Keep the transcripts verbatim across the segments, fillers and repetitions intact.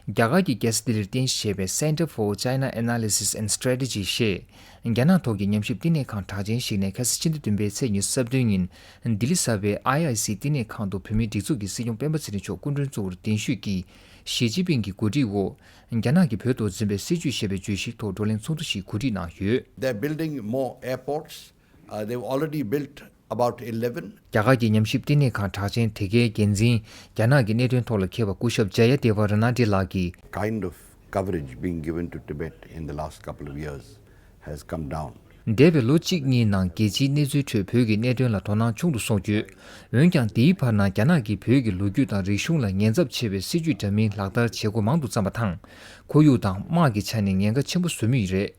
རྒྱ་གར་གྱི་རྒྱལ་ས་ལྡི་ལིར་རྟེན་གཞི་བྱས་པའི་Center for China Analysis and Strategy ཞེས་རྒྱ་ནག་ཐོག་གི་ཉམས་ཞིབ་བསྟི་གནས་ཁང་གྲགས་ཅན་ཞིག་ནས་ཁ་སང་ཕྱི་ཟླ་བདུན་པའི་ཚེས་ཉི་ཤུ་རྩ་བདུན་ཉིན་ལྡི་ལི་གསར་པའི་ཨའི་ཨའི་སི་བསྟི་གནས་ཁང་དུ་བོད་མིའི་སྒྲིག་འཛུགས་ཀྱི་སྲིད་སྐྱོང་སྤེན་པ་ཚེ་རིང་མཆོག་སྐུ་མགྲོན་གཙོ་བོར་གདན་ཞུས་ཀྱིས་ཞི་ཅིན་ཕིང་གི་གོ་སྒྲིག་འོག་རྒྱ་ནག་གིས་བོད་ཐོག་འཛིན་པའི་སྲིད་བྱུས་ཞེས་པའི་བརྗོད་གཞིའི་ཐོག་བགྲོ་གླེང་ཚོགས་འདུ་ཞིག་གོ་སྒྲིག་གནང་ཡོད། They're building more airports. Uh, they've already built about eleven. རྒྱ་གར་གྱི་ཉམས་ཞིབ་བསྟི་གནས་ཁང་གྲགས་ཅན་དེ་གའི་འགན་འཛིན་རྒྱ་ནག་གི་གནད་དོན་ཐོག་ལ་མཁས་པ་སྐུ་ཞབས་ཇ་ཡ་དེ་བ་ར་ན་ཌི་ལགས་ཀྱིས། Kind of coverage being given to Tibet in the last couple of years has come down. འདས་པའི་ལོ་གཅིག་གཉིས་ནང་རྒྱལ་སྤྱིའི་གནས་ཚུལ་ཁྲོད་བོད་ཀྱི་གནད་དོན་ལ་དོ་སྣང་ཆུང་དུ་སོང་ཡོད། འོན་ཀྱང་དེའི་བར་ན་རྒྱ་ནག་གིས་བོད་ཀྱི་ལོ་རྒྱུས་དང་རིག་གཞུང་ལ་ཉེན་ཚབས་ཆེ་བའི་སྲིད་བྱུས་འདྲ་མིན་ལག་བསྟར་བྱེད་སྒོ་མང་དུ་བརྩམས་པ་དང་། ཁོར་ཡུག་དང་དམག་གི་ཆ་ནས་ཉེན་ཁ་ཆེན་པོ་བཟོ་མུས་རེད།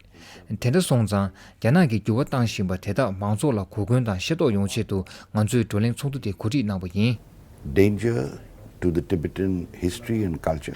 དེ་འདྲ་སོང་ཙང་རྒྱ་ནག་གིས་འགྱུར་བ་བཏང་བཞིན་པ་དེ་དག་མང་ཚོགས་ལ་གོ་སྐོན་དང་ཤེས་རྟོགས་ཡོང་ཆེད་དུ་ང་ཚོས་བགྲོ་གླེང་ཚོགས་འདུ་དེ་གོ་སྒྲིག་གནང་བ་ཡིན། Danger to the Tibetan history and culture.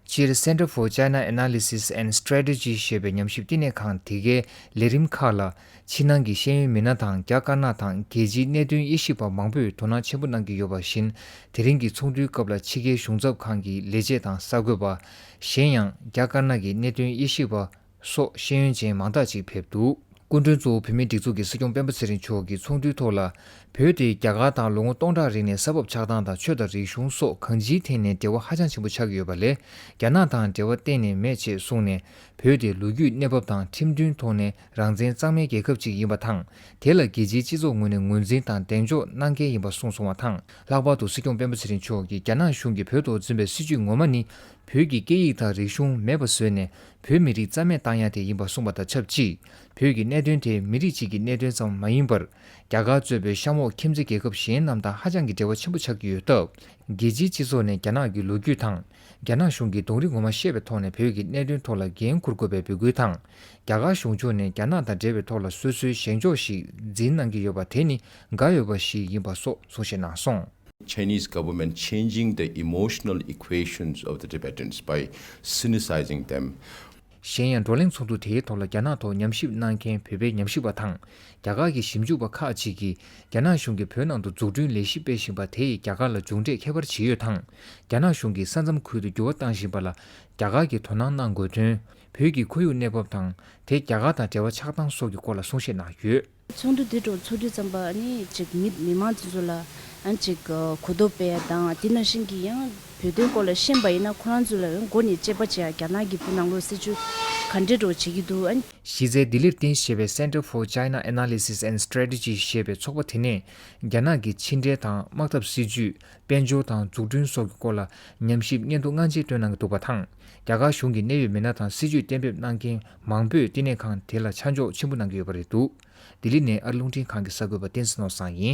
སྤྱིར་Center for China Analysis and Strategy ཞེས་པའི་ཉམས་ཞིབ་བསྟི་གནས་ཁང་དེ་གའི་ལས་རིམ་ཁག་ལ་ཕྱི་ནང་གི་ཤེས་ཡོན་མི་སྣ་དང་རྒྱ་དཀར་ནག་དང་རྒྱལ་སྤྱིའི་གནད་དོན་དབྱེ་ཞིབ་པ་མང་པོས་དོ་སྣང་ཆེན་པོ་གནང་གི་ཡོད་པ་བཞིན། དེ་རིང་གི་ཚོགས་འདུའི་སྐབས་ལ་ཕྱི་རྒྱལ་གཞུང་ཚབ་ཁང་གི་ལས་བྱེད་དང་གསར་འགོད་པ། གཞན་ཡང་རྒྱ་དཀར་ནག་གི་གནད་དོན་དབྱེ་ཞིབ་པ་སོགས་ཤེས་ཡོན་ཅན་མང་དག་ཅིག་ཕེབས་འདུག་སྐུ་མགྲོན་གཙོ་བོ་བོད་མིའི་སྒྲིག་འཛུགས་ཀྱི་སྲིད་སྐྱོང་སྤེན་པ་ཚེ་རིང་མཆོག་གིས་ཚོགས་འདུའི་ཐོག་ལ། བོད་དེ་རྒྱ་གར་དང་ལོ་ངོ་སྟོང་ཕྲག་རིང་ནས་ས་བབ་ཆགས་སྟངས་དང་ཆོས་དང་རིག་གཞུང་སོགས་གང་ཅིའི་ཐད་ནས་འབྲེལ་བ་ཧ་ཅང་ཆེན་པོ་ཆགས་ཀྱི་ཡོད་པ་ལས། རྒྱ་ནག་དང་འབྲེལ་བ་གཏན་ནས་མེད་ཅེས་གསུངས་ནས། བོད་དེ་ལོ་རྒྱུས་གནས་བབ་དང་ཁྲིམས་མཐུན་ཐོག་ནས་རང་བཙན་གཙང་མའི་རྒྱལ་ཁབ་ཅིག་ཡིན་པ་དང་། དེ་ལ་རྒྱལ་སྤྱིའི་སྤྱི་ཚོགས་ངོས་ནས་ངོས་འཛིན་དང་གདེང་འཇོག་གནང་གལ་ཡིན་པ་གསུངས་སོང་བ་དང་། ལྷག་པར་དུ་སྲིད་སྐྱོང་སྤེན་པ་ཚེ་རིང་མཆོག་གིས་རྒྱ་ནག་གཞུང་གིས་བོད་ཐོག་འཛིན་པའི་སྲིད་བྱུས་ངོ་མ་ནི། བོད་ཀྱི་སྐད་ཡིག་དང་རིག་གཞུང་མེད་པ་བཟོས་ནས། བོད་མི་རིགས་རྩ་མེད་བཏང་ཡ་དེ་ཡིན་པ་གསུངས་པ་དང་ཆབས་ཅིག་བོད་ཀྱི་གནད་དོན་དེ་མི་རིགས་གཅིག་གི་གནད་དོན་ཙམ་མ་ཡིན་པར། རྒྱ་གར་གཙོས་པའི་གཤམ་འོག་ཁྱིམ་མཚེས་རྒྱལ་ཁབ་གཞན་རྣམས་དང་ཧ་ཅང་གི་འབྲེལ་བ་ཆེན་པོ་ཆགས་ཀྱི་ཡོད་སྟབས། རྒྱལ་སྤྱིའི་སྤྱི་ཚོགས་ནས་རྒྱ་ནག་གི་ལོ་རྒྱུས་དང་། རྒྱ་ནག་གཞུང་གི་གདོང་རིས་ངོ་མ་ཤེས་པའི་ཐོག་ནས་བོད་ཀྱི་གནད་དོན་ཐོག་ལ་འགན་འཁུར་དགོས་པའི་འབོད་སྐུལ་དང་། རྒྱ་གར་གཞུང་ཕྱོགས་ནས་རྒྱ་ནག་དང་འབྲེལ་བའི་ཐོག་ལ་སོ་སོའི་བཞེངས་ཕྱོགས་ཤིག་འཛིན་གནང་གི་ཡོད་པ་དེ་ནི་དགའ་འོས་པ་ཞིག་ཡིན་པ་སོགས་གསུང་བཤད་གནང་སོང་། Chinese government changing the emotional equations of the Tibetans by sinicizing them. གཞན་ཡང་བགྲོ་གླེང་ཚོགས་འདུ་དེའི་ཐོག་ལ་རྒྱ་ནག་ཐོག་ཉམས་ཞིབ་གནང་མཁན་བོད་པའི་ཉམས་ཞིབ་པ་དང་། རྒྱ་གར་གྱི་ཞིབ་འཇུག་པ་ཁག་ཅིག་གིས་རྒྱ་ནག་གཞུང་གིས་བོད་ནང་དུ་འཛུགས་སྐྲུན་ལས་གཞི་སྤེལ་བཞིན་པ་དེ་ཡིས་རྒྱ་གར་ལ་མཇུག་འབྲས་ཁྱད་པར་ཅི་ཡོད་དང་། རྒྱ་ནག་གཞུང་གིས་ས་མཚམས་ཁུལ་དུ་འགྱུར་བ་བཏང་བཞིན་པ་ལ་རྒྱ་གར་གྱིས་དོ་སྣང་གནང་དགོས་དོན། བོད་ཀྱི་ཁོར་ཡུག་གནས་བབ་དང་། དེ་རྒྱ་གར་དང་འབྲེལ་བ་ཆགས་སྟངས་སོགས་ཀྱི་སྐོར་ལ་གསུང་བཤད་གནང་ཡོད། ཚོགས་འདུ་འདི་འདྲ་ཚོགས་དུས་ཙམ་པ་ནི་ཅིག་མི་མི་མང་དེ་ཚོ་ལ་ཨ་ཅིག་གོ་རྟོགས་སྤེལ་ཡ་དང་དེ་ནང་བཞིན་གྱི་ཡང་བོད་དོན་སྐོར་ལ་ཤེས་པ་ཡིན་ན་ཁོ་རང་ཚོ་ལ་ཡང་མགོ་ནས་དཔྱད་པ་བྱེད་ཡ་རྒྱ་ནག་གི་བོད་ནང་ལོགས་སྲིད་བྱུས་ག་འདྲ་འདྲ་བྱེད་ཀྱི་འདུག་ཨ། གཞི་རྩའི་ལྡི་ལིར་རྟེན་གཞི་བྱས་པའི་Center for China Analysis and Strategy ཞེས་པའི་ཚོགས་པ་དེ་ནས་རྒྱ་ནག་གི་ཕྱི་འབྲེལ་དང་དམག་འཐབ་སྲིད་ཇུས། དཔལ་འབྱོར་དང་འཛུགས་སྐྲུན་སོགས་ཀྱི་སྐོར་ལ་ཉམས་ཞིབ་སྙན་ཐོ་སྔ་རྗེས་བཏོན་གནང་གི་འདུག་པ་དང་། རྒྱ་གར་གཞུང་གི་གནད་ཡོད་མི་སྣ་དང་སྲིད་ཇུས་གཏན་འབེབས་གནང་མཁན་མང་པོས་བསྟི་གནས་ཁང་དེ་ལ་ཆ་འཇོག་ཆེན་པོ་གནང་གི་ཡོད་པ་རེད་འདུག་ལྡི་ལི་ནས་ཨ་རི་རླུང་འཕྲིན་ཁང་གི་གསར་འགོད་པ་བསྟན་འཛིན་ནོར་བཟང་ཡིན།